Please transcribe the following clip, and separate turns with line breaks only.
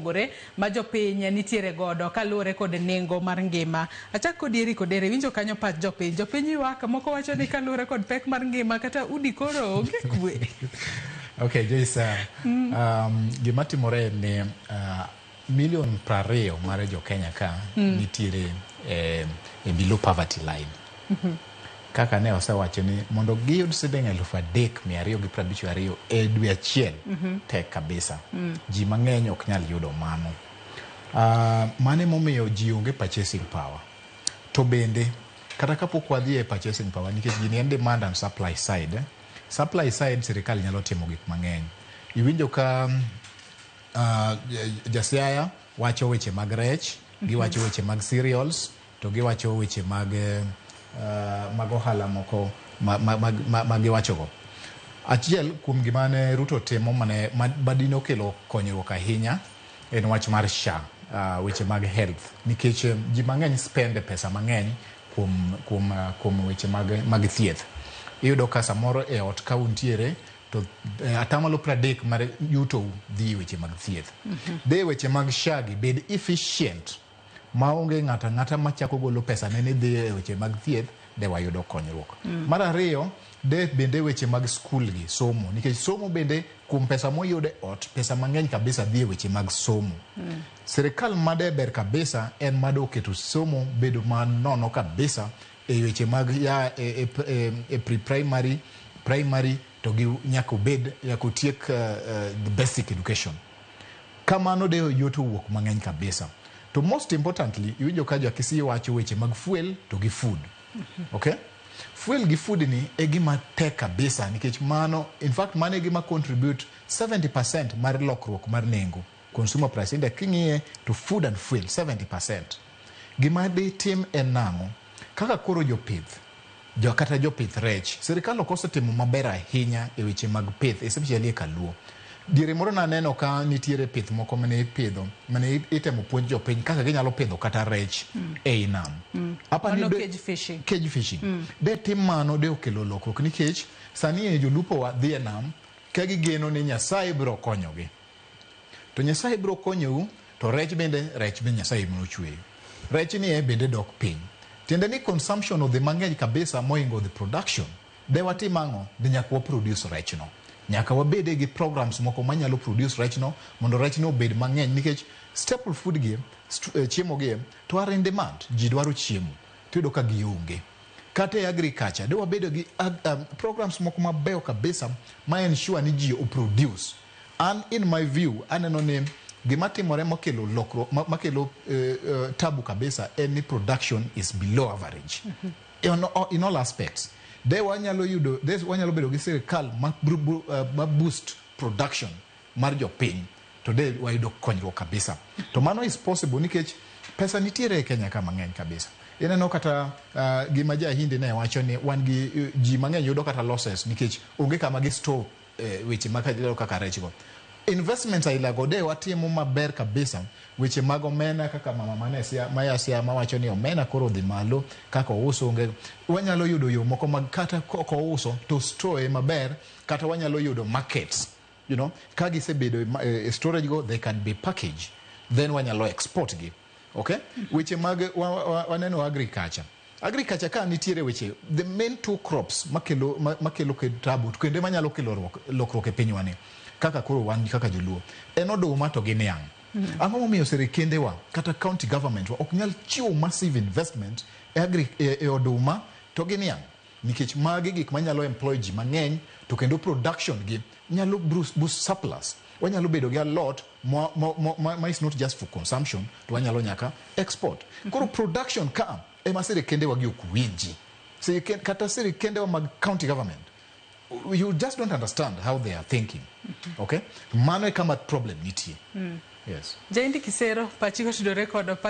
opogore ma jopiny nitiere godo kaluwore kod nengo mar ngima. Achak kodi Eric Odere, winjo kanyo pach jopiny. Jopiny ywak, moko wacho ni kaluwore kod pek mar ngima kata udi koro onge kwe.
Okay, Joyce, gima timore en ni milion 20 mar jo Kenya ka nitiere e below poverty line. Kaka ne osewacho ni mondo giyud siling 3252 e dwe achiel tek kabisa. Ji mang'eny ok nyal yudo mano. Mano emomiyo ji onge purchasing power. To bende kata kapok wadhi e purchasing power, nikech gini en demand and supply side. Supply side, sirikal nyalo timo gik mang'eny. Iwinjo ka Jasiaya wacho weche mag rech, giwacho weche mag cereals, to giwacho weche mag ohala moko ma giwachogo. Achiel kuom gima ne Ruto timo mane ma dine okelo konyruok ahinya en wach mar SHA, weche mag health, nikech ji mang'eny spend pesa mang'eny kuom weche mag thieth. Iyudo ka samoro e ot ka untiere to 30% mar yutou dhi e weche mag thieth. De weche mag SHA gi bed efficient maonge ng'ato ang'ata machako golo pesa ne ni dhi e weche mag thieth, de wayudo konyruok. Mar ariyo, de bende weche mag skul gi somo, nikech somo bende kuom pesa moyud e ot, pesa mang'eny kabisa dhi e weche mag somo. Sirikal made ber kabisa en made oketo somo bedo manono kabisa e weche mag ya e pre-primary, primary, to gi nyaka obed nyaka otiek the basic education. Kamano de yot owuok mang'eny kabisa. To most importantly, iwinjo ka jo Kisii wacho weche mag fuel to gi food. Okay, fuel gi food ni e gima tek kabisa, nikech mano, in fact, mano e gima contribute 70% mar lokruok mar nengo, consumer price index. King'iye to food and fuel 70%. Gima ditim en nang'o? Kaka koro jopith jo kata jopith rech, sirikal ok osetimo maber ahinya e weche mag pith, especially e Kaluo. Diere moro naneno ka nitiere pith moko mane ipidho, mane itemo puonj jopiny kaka ginyalo pidho kata rech ei nam. Apa ni
Mano cage fishing.
Cage fishing. De tim mano, de okelo lokruok, nikech sani e jolupo wa dhi e nam ka gigeno ni Nyasaye biro konyogi. To Nyasaye biro konyou, to rech bende, rech be Nyasaye nochweyo. Rech ni e bende dok piny. Tiende ni consumption odhi mang'eny kabisa moingo the production. De watim ang'o? De nyaka wa produce rech no. Nyaka wabede gi programs moko manyalo produce rech no mondo rech no obed mang'eny, nikech staple food gi, chiemo gi to are in demand. Ji dwaro chiemo. Tiyudo ka gionge. Kata e agriculture, de wabedo gi programs moko mabeyo kabisa ma ensure ni ji oproduce. An, in my view, aneno ni gima timore makelo lokruok, makelo tabu kabisa en ni production is below average in all aspects. De wanyalo yudo, de wanyalo bedo gi sirikal ma boost production mar jopiny, to de wayudo konyruok kabisa. To mano is possible nikech pesa nitiere e Kenya ka mang'eny kabisa. Ineno kata gima jahindi ne wacho ni wan gi ji mang'eny yudo kata losses nikech onge kama gi store weche kaka rech go. Investments aila go de watimo maber kabisa. Weche mag omena, kaka mama mane maya Siaya mawacho ni omena koro odhi malo, kaka ouso onge, wanyalo yudo yo moko mag kata kok ouso to store maber, kata wanyalo yudo markets ka gisebedo e storage go, they can be packaged, then wanyalo export gi. Okay, weche mag waneno agriculture ka nitiere weche, the main two crops makelo tabu to kendo manyalo kelo lokruok e pinywa ni kaka koro wan kaka joluo en oduma to gi niang'. Ang'o momiyo sirikendewa kata county government wa ok nyal chiwo massive investment e oduma to gi niang'? Nikech magi gik manyalo employ ji mang'eny, to kendo production gi nyalo boost surplus. Wanyalo bedo gi a lot ma is not just for consumption, to wanyalo nyaka export. Koro production ka ema sirikendewa gi ok winji. Kata sirikendewa mag county government, you just don't understand how they are thinking. Okay, mano e kama problem nitie. Yes.
Jaindi Kisero, pachi kotudore kod pach